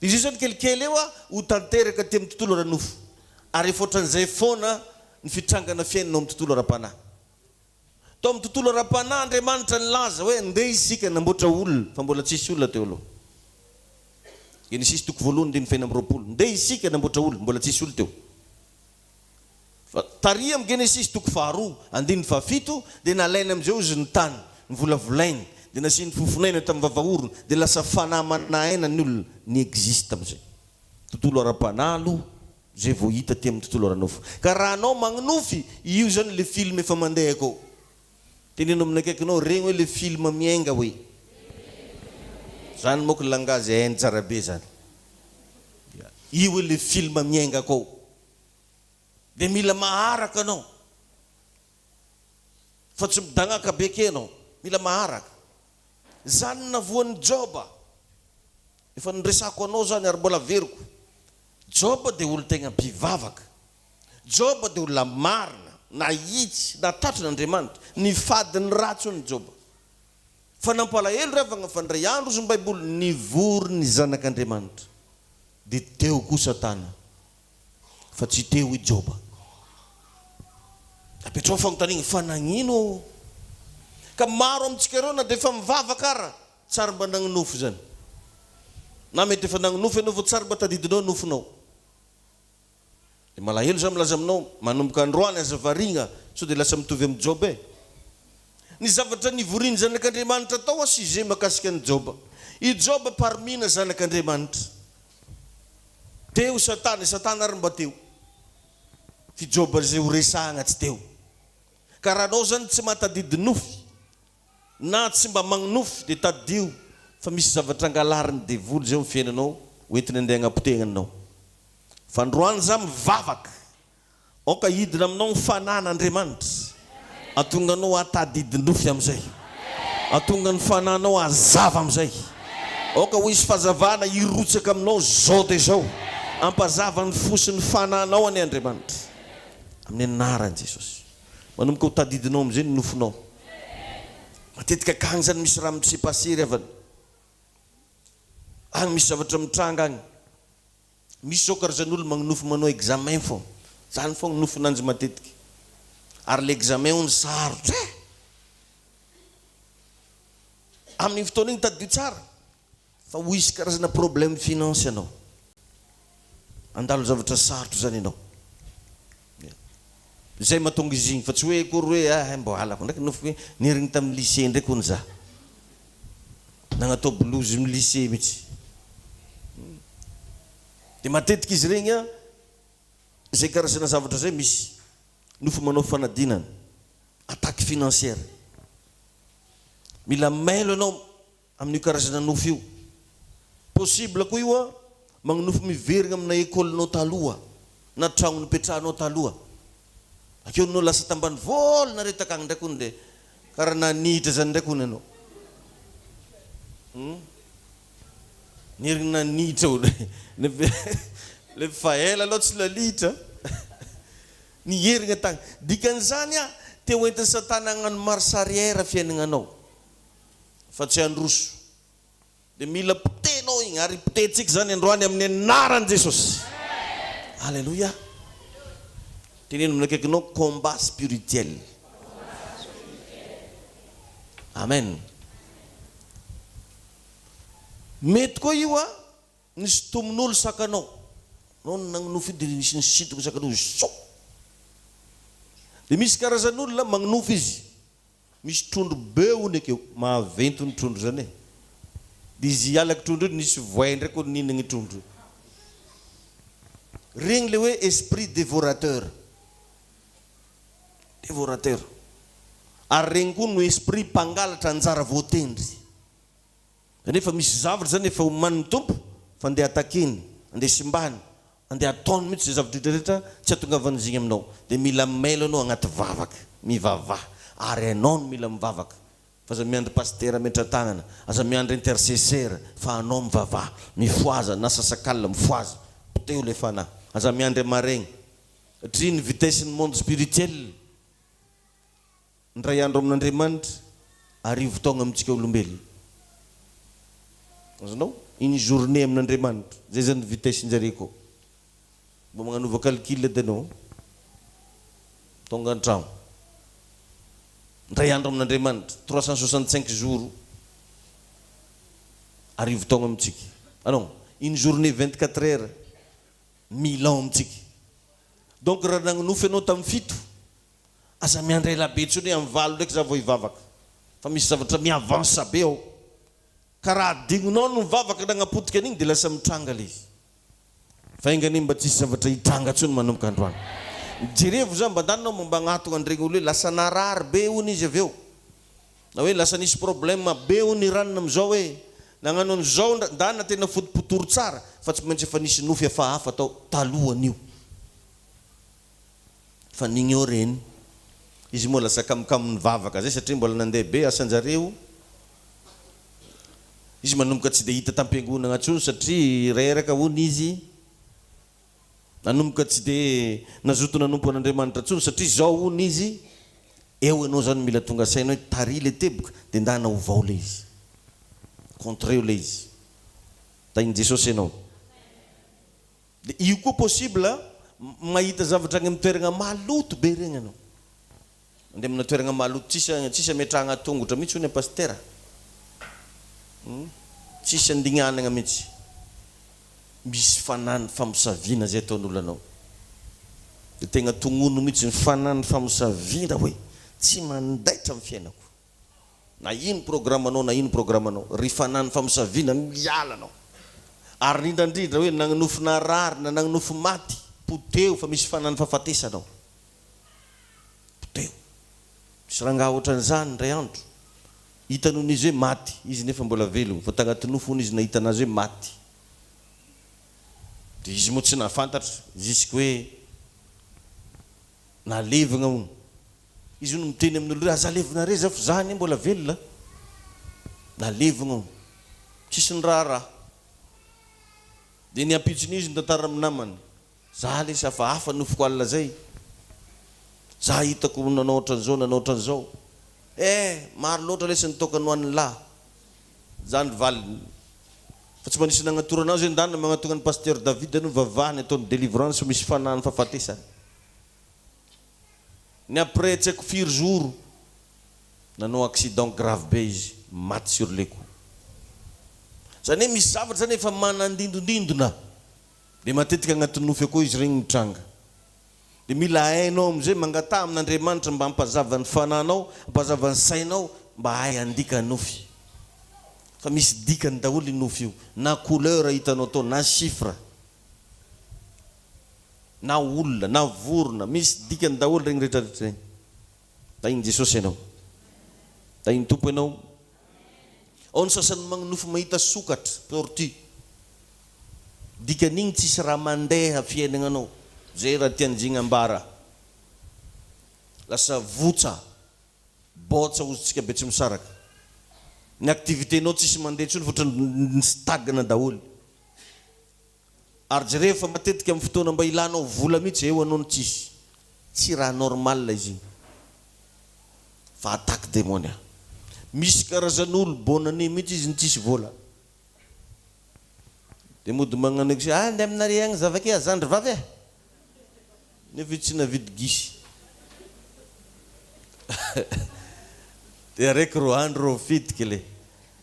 Izy io izany kelikely eo ho tanteraka aty amin'ny tontolo ara-nofo. Ary efa ohatran'izay foana ny fitrangana fiainana ao amin'ny tontolo ara-panahy. Tao amin'ny tontolo ara-panahy Andriamanitra nilaza hoe ndeha isika hanamboatra olona, fa mbola tsisy olona teo aloha. Genesisy toko voalohany andininy fahenina amby 20, ndeha isika hanamboatra olona, mbola tsisy olona teo. Fa tary amin'ny Genesisy toko faharoa andininy fahafito dia nalainy amin'izay ozy ny tany, novolavolainy, dia nasiany fofon'aina tamin'ny vavaorony, dia lasa fanahy mana'aina ny olona, ni-existe amin'izay. Tontolo ara-panahy aloha izay vao hita aty amin'ny tontolo ara-nofo. Ka raha anao magnonofy, io izany le film efa mandeha akao. Teneno amin'ny akaikinao, regny hoe le film miainga hoe. Zany manko langage hainy tsara be zany. Io hoe le film miainga akao. Dia mila maharaka anao. Fa tsy midagnaka be ke anao. Mila maharaka. Zany no navoan'i Joba. Efa niresako anao zany ary mbola averiko. Joba dia olon-tegna mpivavaka. Joba dia olona marina, nahitsy, natatrin'Andriamanitra. Nifady ny ratsy hono Joba. Fa nampalahelo ry havagna fa indray andro hozy ny baiboly, nivory ny zanak'Andriamanitra. Dia teo koa Satana. Fa tsy teo i Joba. Apetraho fanontaniana, fa nagnino? Ka maro amintsika ireo na dia efa mivavaka ara, tsy ary mba nagnonofy izany. Na mety efa nagnonofy ianao fa tsy ary mba tadidinao ny nofinao. Dia malahelo za milaza aminao, manomboka androany aza variagna sao dia lasa mitovy amin'i Joba e. Ny zavatra nivorian'ny zanak'Andriamanitra tao an sujet makasika an'i Joba. I Joba parmi-na zanak'Andriamanitra. Teo Satana, i Satana ary mba teo. F'i Joba izay ho resahagna tsy teo. Ka raha anao zany tsy mahatadidy nofy na tsy mba magnonofy dia tadidio fa misy zavatra angalarin'ny devoly zay ao amin'ny fiainanao ho entiny andeha hagnapotehagna anao. Fa androany za mivavaka, aoka hidina aminao ny fanahin'Andriamanitra, hahatonga anao hahatadidy nofy amin'izay, hahatonga ny fanahinao hazava amin'izay. Aoka ho hisy fahazavana hirotsaka aminao zao dia zao, hampazava ny fo sy ny fanahinao anie Andriamanitra. Amin'ny anaran'i Jesosy. Manomboka ho tadidinao amin'izay ny nofinao. Matetika akagny zany misy raha mi-se passer ry havana. Agny misy zavatra mitranga agny. Misy zao karazan'olo magnonofy manao examen fô. Zany fô nofinanjy matetiky. Ary le examen hono sarotra eh! Amin'igny fotoana igny tadidio tsara fa ho hisy karazana problème finance ianao. Handalo zavatra sarotra zany ianao. Zay mahatonga izy igny fa tsy hoe akory hoe ah mbo halako ndraiky nofiko hoe nirigny tamin'ny lycée ndraiky hono za. Nagnatao blouse ny lycée mihitsy. Dia matetika izy regny an, zay karazana zavatra zay misy nofy manao fanadinana, attaque financière. Mila mailo ianao amin'io karazana nofy io. Possible koa io an, magnonofy miverigna amina école-nao taloha na tragno nipetrahanao taloha. Akeo anao lasa tambanivolo nareo takagny ndraiky hono de karaha nanihitra zany ndraiky hono ianao. Hum. Nirigna nanihitra hono. Le fa ela aloha tsy lalihitra. Niherigna tagny. Dikan'izany an, te ho entin'i satana hagnano marche arrière fiaignanao. Fa tsy handroso. Dia mila potehinao igny ary potehintsika izany androany amin'ny anaran'i Jesosy. Alléluia. Teneno amin'ny akaikinao combat spirituel. Amen. Mety koa io a, nisy tomon'olo sakanao. Anao nagnonofy io dia nisy nisintoko sakanao zao. Dia misy karazan'olona magnonofy izy. Misy trondro be hono ekeo, mahaventy hono trondro zany e! De izy hialaky trondro io nisy voay ndraiky hono nihinagna io trondro io. Regny le hoe esprit devorateur. Devorateur. Ary regny koa no esprit mpangalatra anjara voatendry. Kanefa misy zavatra zany efa omanin'ny Tompo fa andeha attaquer-ny, andeha simbany, andeha ataony mihitsy izay zavatra rehetra tsy hatongavan'izigny aminao. Dia mila mailo anao agnaty vavaka, mivavaha, ary anao no mila mivavaka fa aza miandry pasitera ametra-tagnana, aza miandry intercesseur fa anao mivavaha, mifohaza na sasak'alina mifohaza, poteho le fanahy, aza miandry amaregny satria ny vitesse-n'ny monde spirituel, Indray andro amin'Andriamanitra, arivo taogna amintsika olombelona. Azonao? Une journée amin'Andriamanitra. Zay zany vitesse-njareo koa. Mba magnanova calcul edy anao. Tonga an-tragno. Indray andro amin'Andriamanitra, 365 jours, arivo taogna amintsika. Ah non, une journée 24 heures, mille ans amintsika. Donc raha nagnonofy anao tamin'ny fito, Aza miandry ela be intsony hoe amin'ny valo ndraiky za vao hivavaka fa misy zavatra mi-avance be ao ka raha adinonao ny mivavaka nagnapotika an'igny dia lasa mitranga le izy. Fa enga anie mba tsisy zavatra hitranga intsony manomboka androany. Jerevo za mba ndany nao mba magnatogna an'iregny olo hoe lasa narary be hono izy avy eo na hoe lasa nisy problème be hono i ranona amizao hoe nagnano an'izao ndra ndana tena fotopotoro tsara fa tsy maintsy efa nisy nofy hafahafa tao talohan'io. Fa nignoreny. Izy moa lasa kamokamo nivavaka zay satria mbola nandeha be asanjareo. Izy manomboka tsy dia hita tampiangonagna tsony satria reraka hono izy. Nanomboka tsy dia nazoto nanompo an'Andriamanitra tsony satria zao hono izy. Eo ianao zany mila tonga saina hoe tary le teboka dia ndana ovao le izy. Contreo le izy. Tahin'i Jesosy ianao. Dia io koa possible mahita zavatra any amin'ny toerana maloto be regny anao. Mandeha amina toeragna maloto tsisy tsisy ametrahagna tongotra mihitsy hono pasitera. Hum tsisy andignanagna mihitsy. Misy fanahy ny famosaviana zay ataon'olo anao. De tegna tognono mihitsy ny fanahy ny famosaviana hoe tsy mandaitra amin'ny fiainako. Na ino programme-nao na ino programme-nao, ry fanahy ny famosaviana miala anao. Ary indrindra indrindra hoe nagnonofy narary na nagnonofy maty, poteho fa misy fanahy ny fahafatesana ao. Poteho. Misy rangahy ohatran'izany indray andro, hitany hono izy hoe maty, izy nefa mbola velogno, fa tagnaty nofy hono izy nahita anazy hoe maty. Dia izy moa tsy nahafantatra, jusque hoe nalevigna hono. Izy hono miteny amin'olo hoe aza alevina re za fa za anie mbola velona. Nalevigna hono. Tsisy niraharaha. Dia ny ampitson'io izy nitantara amin'ny namany. Za lesy hafahafa nofiko alina zay. Za hitako nanao otran'izao nanao otran'izao. Eh! Maro loatra lesy ny toaka nohanin'lah. Zany valiny. Fa tsy mba nisy nagnatoro anazy hoe ndana magnatogna an'i Pasteur David aloha vavahany ataony délivrance fa misy fanahin'ny fahafatesana. Ny après tsy haiko firy jours nanao accident grave be izy, maty sur le coup. Zany hoe misy zavatra zany efa manandindondindona. Dia matetika agnatin'ny nofy akao izy regny mitranga. Dia mila hainao amizay mangataha amin'Andriamanitra mba hampazava ny fanahinao, hampazava ny sainao mba hahay handika nofy. Fa misy dikany daholo io nofy io, na couleur hitanao tao, na chiffre, na olona, na vorona, misy dikany daholo regny rehetra rehetra regny. Tahin'i Jesosy ianao. Tahin'ny Tompo ianao. Ao ny sasany magnonofy mahita sokatra, tortue. Dikan'igny tsisy raha mandeha fiaignanao. Zay raha tian'i Jigny ambara. Lasa votsa, botsa hozy tsika Betsimisaraka. Ny activité-nao tsisy mandeha intsony fa ohatran'ny stagne daholo. Ary jereo fa matetika amin'ny fotoana mba ilanao vola mihitsy eo anao no tsisy. Tsy raha normal izy iny. Fa attaque demonia. Misy karazan'olo bonne année mihitsy izy no tsisy vola. Dia mody magnano ex ah andeha aminareo agny za avake ah zandry vavy eh. Nefa izy tsy navidy gisy. Dia araiky ro andro ro fitiky le.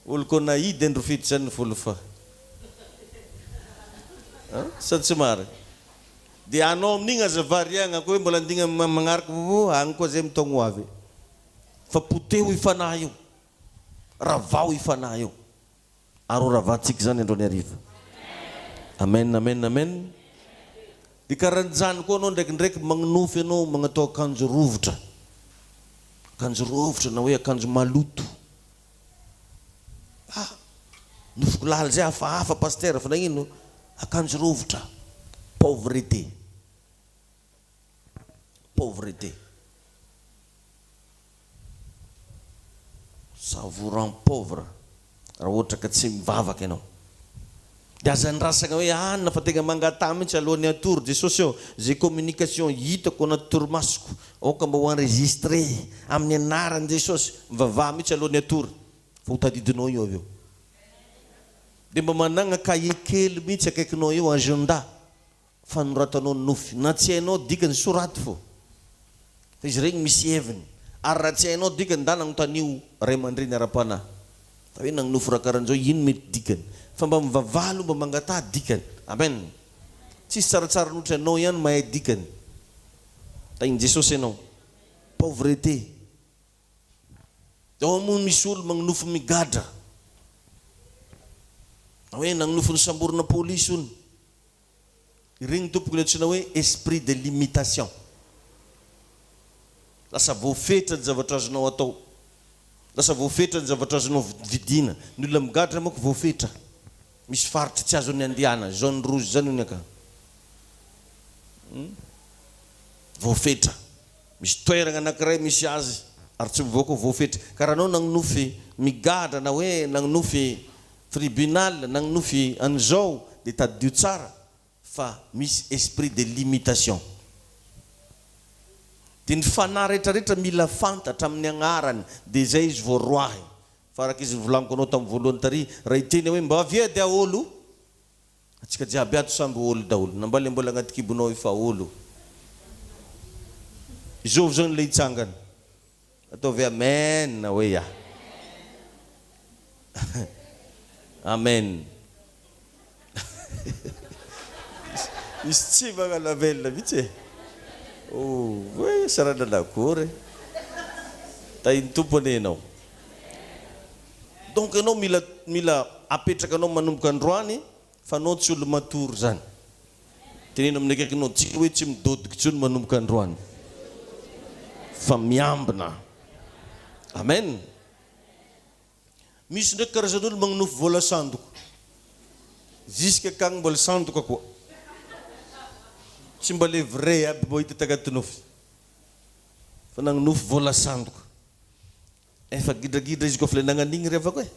Olo ko nahidy andro fito zany ny folo fa. An? Sa tsy marina? Dia anao amin'igny aza variagna koa hoe mbola andigna magnaraka vovo agny koa zay amin'ny taogno ho avy. Fa poteho io fanahy io. Ravao io fanahy io. Ary ho ravantsika izany androany hariva. Amen amen amen. Dia karan'izany koa anao ndraikindraiky magnonofy anao magnatao akanjo rovitra. Akanjo rovitra na hoe akanjo maloto. Ah! Nofiko laly zay hafahafa pasitera fa nagnino? Akanjo rovitra. Pauvreté. Pauvreté. Ça vous rend pauvre raha ohatra ka tsy mivavaka ianao. Dia aza andrasagna hoe anona fa tegna mangataha mihitsy alohan'ny hatory. Jesosy ô, zay communication hitako anaty torimasoko, aoka mba ho enregistré amin'ny anaran'i Jesosy. Mivavaha mihitsy alohan'ny hatory fa ho tadidinao io avy eo. Dia mba managna cahier kely mihitsy akaikinao eo, agenda. Fanoratanao ny nofy. Na tsy hainao dikany, soraty fô. Fa izy regny misy heviny. Ary raha tsy hainao dikany, ndana agnontanio ray aman-dreny ara-panahy. Fa hoe nagnonofy raha karan'izao, ino mety dikany? Fa mba mivavaha aloha, mba mangataha dikany. Amen. Tsisy tsaratsara nohotry anao ihany mahay dikany. Tahin'i Jesosy ianao. Pauvreté. Ao moa misy olo magnonofy migadra. Na hoe nagnonofy nisamborina polisy hono. Ireny tompoko ilay antsoina hoe esprit de limitation. Lasa voafetra ny zavatra azonao atao. Lasa voafetra ny zavatra azonao vidiana. Ny olona migadra manko voafetra. Misy faritra tsy azony andehana, zone rouge zany hono aka. Voafetra. Misy toeragna anakiray misy azy ary tsy mivoaka ao voafetra. Ka raha anao nagnonofy migadra na hoe nagnonofy Tribunal nagnonofy an'izao dia tadidio tsara fa misy esprit de limitation. Dia ny fanahy rehetra rehetra mila fantatra amin'ny agnarany dia izay izy vao roahiny. Fa araka izy novolaniko anao tamin'ny voalohany tary, raha hiteny aho hoe mba avia daholo, antsika jiaby ato samby olo daholo, na mba le mbola agnaty kibonao efa olo. Izôvy zao ny le hitsangana. Ataovy amen hoe ya. Amen. Misy tsy magnano amen mihitsy e. Oh, hoe sarananakory e. Tahin'ny Tompo anie ianao. Donc ianao mila mila apetraka anao manomboka androany fa anao tsy olo matory zany. Teneno amin'ny akaikinao tsy hoe tsy midodika intsony manomboka androany fa miambina. Amen. Misy ndraiky karazan'olo magnonofy vola sandoka. Jusque akagny mbola sandoka koa. Tsy mba le vrai aby mbô hita tagnaty nofy. Fa nagnonofy vola sandoka. Efa gidragidra izy koa fa le nagnan'igny ry havako e.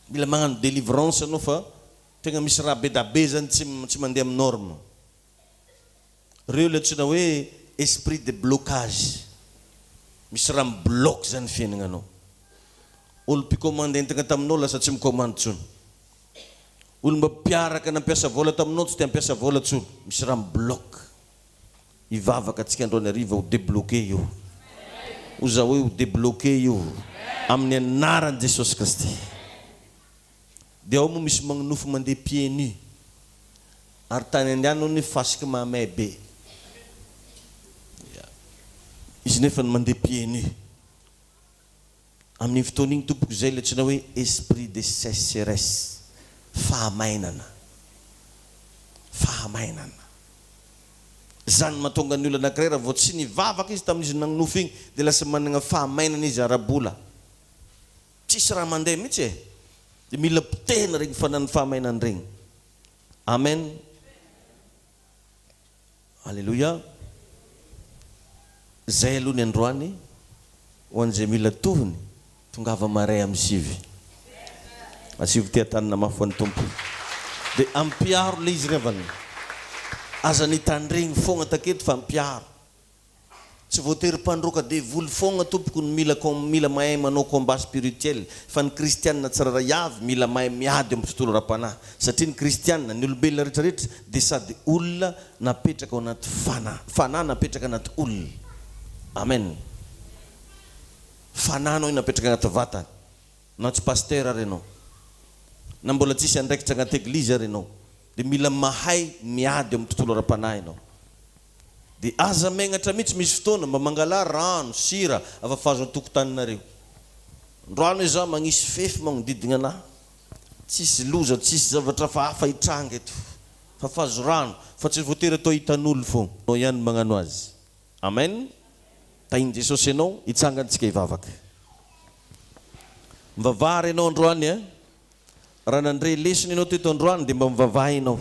Mila magnano délivrance anao fa tegna misy raha be da be zany tsy tsy mandeha amin'ny norme. Reo le antsoina hoe esprit de blocage. Misy raha mi-bloque zany fiaignananao. Olo mpikomandy entagna taminao lasa tsy mikomandy tsony. Olo mba mpiaraka nampiasa vola taminao tsy te hampiasa vola tsony. Misy raha mi-bloque. Hivavaka antsika androany hariva ho debloquer io. Ho za hoe ho debloquer io amin'ny anaran'i Jesosy Kristy. Dia ao moa misy magnonofy mandeha pieds nus. Ary tany andehanana hono fasika mahamay be. Ya. Izy nefa ny mandeha pieds nus. Amin'iny fotoana iny tompoko izay ilay antsoina hoe esprit de sécheresse, fahamainana. Fahamainana. Izany no mahatonga ny olona anankiray raha vao tsy nivavaka izy tamin'izy nagnonofy iny dia lasa manana fahamainana izy ara-bola. Tsisy raha mandeha mihitsy e! Dia mila potehina regny fanan'ny fahamainana regny. Amen. Alléluia. Zay aloha ny androany, ho an'izay mila tohiny, tongava maray amin'ny sivy. Asivo teha-tanana mafy ho an'ny Tompo. Dia ampiharo le izy ry havana. Aza nitandregny foagna taketo fa ampiharo. Tsy voatery mpandroaka devoly foagna tompoko no mila mila mahay manao combat spirituel fa ny kristianina tsirairay avy mila mahay miady eo amin'ny tontolo ara-panahy satria ny kristianina, ny olombelona rehetra rehetra dia sady olona napetraka ao anaty fanahy, fanahy napetraka anaty olona. Amen. Fanahy anao io napetraka anaty vatana. Na tsy pasteur ary ianao, na mbola tsisy andraikitra anaty eglizy ary ianao dia mila mahay miady eo amin'ny tontolo ara-panahy ianao. Dia aza megnatra mihitsy misy fotoana mba mangalà rano, sira, afafazo an-tokotaninareo. Androany hoe za magnisy fefy magnodidigna anah. Tsisy loza, tsisy zavatra hafahafa hitranga eto. Fafazo rano, fa tsy voatery atao hitan'olo fô. Anao ihany magnano azy. Amen. Tahin'i Jesosy ianao, hitsangana tsika hivavaka. Mivavaha ary ianao androany a. Raha nandre lesona ianao teto androany dia mba mivavaha ianao.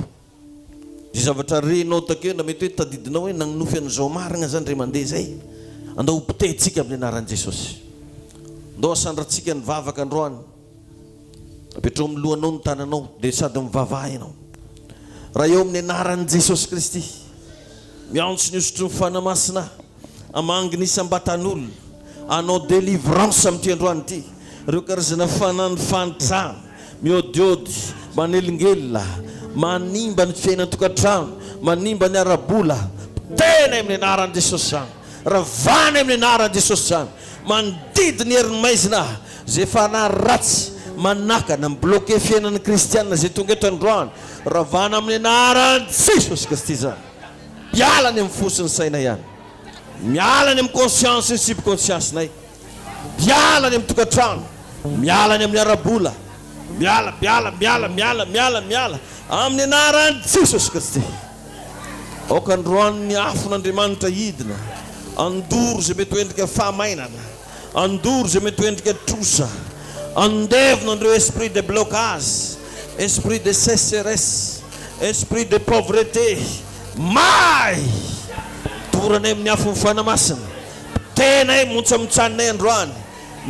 Izay zavatra renao takeo na mety hoe tadidinao hoe nagnonofy an'izao marina zany ndray mandeha zay. Andao ho potehintsika amin'ny anaran'i Jesosy. Andao asandratsika ny vavaka androany. Apetraho amin'ny lohanao ny tananao dia sady mivavaha ianao. Raha eo amin'ny anaran'i Jesosy Kristy, miantso ny hosotry ny Fanahy Masina aho. Hamangy ny isam-batan'olona, hanao délivrance amin'ity androany ity, ireo karazana fanahy fahantrana, miôdiôdy, manelingelina, manimba ny fiainan-tokantrano, manimba ny ara-bola, potehina amin'ny anaran'i Jesosy izany, ravana amin'ny anaran'i Jesosy izany, mandidy ny herin'ny maizina, izay fanahy ratsy manakana, mi-bloquer fiainan'ny kristiana izay tonga eto androany, ravana amin'ny anaran'i Jesosy Kristy izany. Miala any amin'ny fo sy ny saina ihany. Miala any amin'ny conscience sy ny subconscience-nay. Miala any amin'ny tokantrano. Miala any amin'ny ara-bola. Miala, miala, miala, miala, miala, miala. Amin'ny anaran'i Jesosy Kristy. Aoka androany ny afon'Andriamanitra hidina. Andoro izay mety ho endrika fahamainana. Andoro izay mety ho endrika trosa. Andevona an'ireo esprit de blocage, esprit de sécheresse, esprit de pauvreté. May! Doranay amin'ny afon'ny Fanahy Masina. Potehinay, montsamontsaninay androany.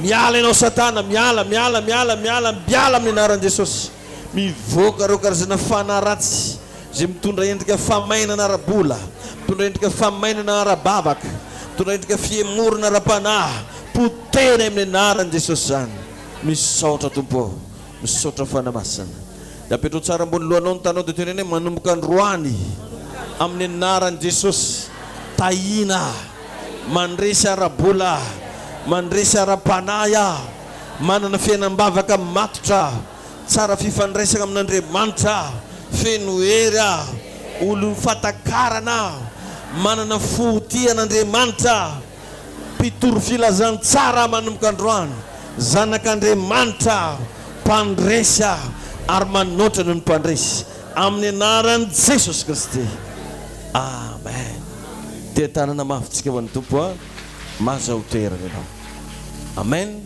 Miala ianao Satana, miala, miala, miala, miala, miala amin'ny anaran'i Jesosy. Mivoaka ireo karazana fanahy ratsy izay mitondra endrika famainana ara-bola, mitondra endrika famainana ara-bavaka, mitondra endrika fihemorana ara-panahy. Potehina amin'ny anaran'i Jesosy izany. Misaotra Tompo ô. Misaotra Fanahy Masina. Dia apetrao tsara ambony lohanao ny tanao dia teneno hoe manomboka androany amin'ny anaran'i Jesosy. Tahiana aho. Mandresy ara-bola aho. Mandresy ara-panahy aho. Manana fiainam-bavaka matotra aho. Tsara fifandraisana amin'Andriamanitra aho. Feno hery aho. Olon'ny fahatakarana aho. Manana fo tia an'Andriamanitra aho. Mpitory filazantsara aho manomboka androany. Zanak'Andriamanitra aho. Mpandresy aho ary manoatra noho ny mpandresy. Amin'ny anaran'i Jesosy Kristy. Amen. Tia tanana mafy tsika ho an'ny Tompo a. Maza ho toerana ianao. Amen.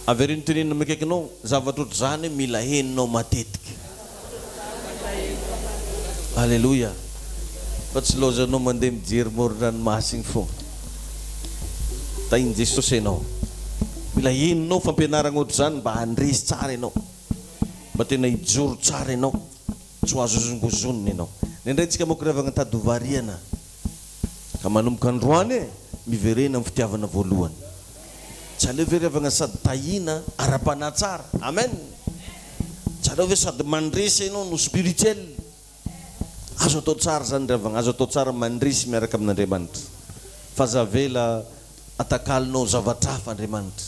Avereno tenenina amin'ny akaikinao, zavatra ohatr'izany mila henonao matetika. Aleloia. Fa tsy laozanao mandeha mijery moron-dranomasina foana. Tahin'i Jesosy ianao. Mila henonao fampianarana ohatr'izany mba handresy tsara ianao. Mba tena hijoro tsara ianao. Tsy ho azo hozongozonina ianao. Indraindray tsika manko ry havagna tady ho variana. Ka manomboka androany e, miverena amin'ny fitiavana voalohany. Tsy aleo ve ry havagna sady tahiana ara-panahy tsara? Amen! Tsy aleo ve sady mandresy ianao no spirituel? Azo atao tsara izany ry havagna, azo atao tsara mandresy miaraka amin'Andriamanitra. Fa aza avela atakalonao zavatra hafa Andriamanitra.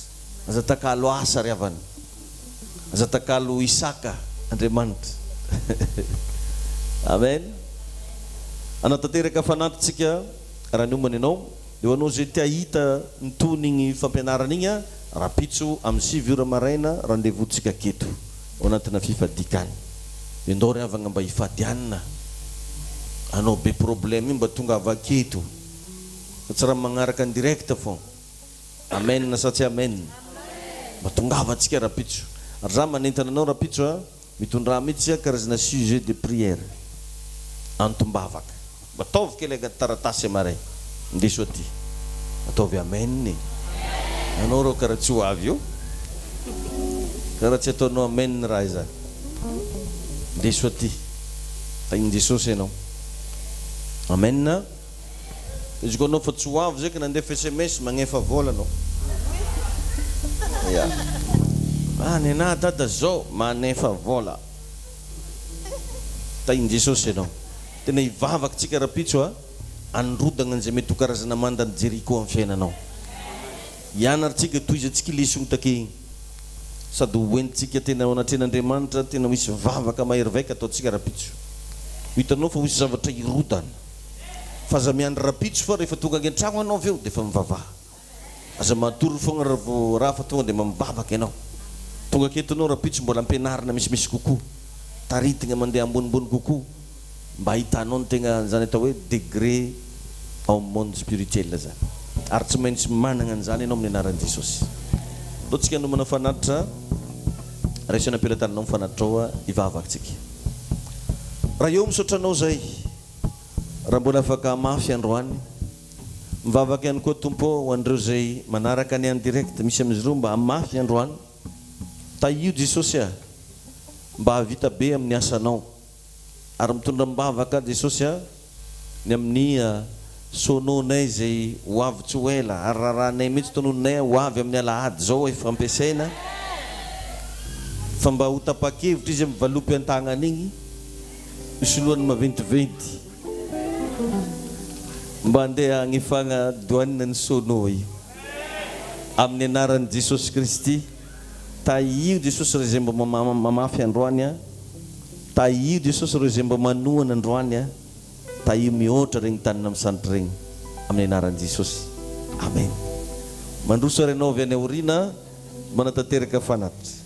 Aza atakalo asa ry havana. Aza atakalo Isaka Andriamanitra. Amen. Hanatanteraka fanatitsika raha niomana ianao. Dia ho anao izay te hahita ny tohin'igny fampianarana igny, rahampitso amin'ny 9 ora maraina rendez-vous tsika aketo ao anatina fifadian-kanina. Dia ndao ry havagna mba hifady hanina. Anao be problème io mba tongava aketo. Fa tsy raha magnaraka en direct fô. Amen sa tsy amen? Mba tongava tsika rapitso. Ary za manentana anao rapitso a, mitondrà mitsy karazana sujet de prière. Antom-bavaka. Mba ataovy kely agnaty taratasy amaray. Ndeso aty. Ataovy amen e. Anao rô karaha tsy ho avy eo. Karaha tsy ataonao amen raha izany. Ndeso aty. Tahin'i Jesosy ianao. Amen. Izy koa anao fa tsy ho avy zay ka nandefa sms magnefa vola anao. Ya. Ah nenah dada zao manefa vola. Tahin'i Jesosy ianao. Tena hivavaka tsika rapitso a, handrodagna an'izay mety ho karazana mandan'i Jeriko amin'ny fiainanao. Hianara tsika tohizantsika lesogno take igny. Sady ho entintsika tena eo anatrehan'Andriamanitra, tena ho hisy vavaka mahery vaika ataontsika rapitso. Ho hitanao fa ho hisy zavatra hirodana. Fa aza miandry rapitso fa rehefa tonga any an-tragno anao avy eo dia efa mivavaha. Aza matory foagna raha vao raha fa tonga dia mba mivavaka ianao. Tonga aketo anao rapitso mbola ampianarina misimisy kokoa, taritigna mandeha ambonimbony kokoa mba ahitanao ny tegna an'izany atao hoe degré ao amin'ny monde spirituel zany. Ary tsy maintsy managna an'izany ianao amin'ny anaran'i Jesosy. Ndao tsika hanomana fanatitra, raiso any am-pelatananao ny fanatitrao hivavaka tsika. Ray ô misaotra anao zay. Raha mbola afaka hamafy androany. Mivavaka ihany koa Tompo ô ho an'ireo izay manaraka ny en direct misy amin'izy ireo mba hamafy androany. Tahio Jesosy a! Mba hahavita be amin'ny asanao. Ary mitondra am-bavaka Jesosy a! Ny amin'ny sono-nay izay ho avy tsy ho ela ary rarahanay mihitsy tonononay ho avy amin'ny alahady izao efa ampiasaina fa mba ho tapa-kevitra izy amin'ny valopy an-tagnany igny. Misy lohany maventiventy mba andeha hagnefagna douane ny sono io. Amin'ny anaran'i Jesosy Kristy, tahio Jesosy ireo izay mba mamafy androany a, tahio Jesosy ireo izay mba manohana androany a, tahio mihoatra regny tanana misandotra regny, amin'ny anaran'i Jesosy. Amen. Mandroso ary ianao avy any aoriana manatanteraka fanatitra.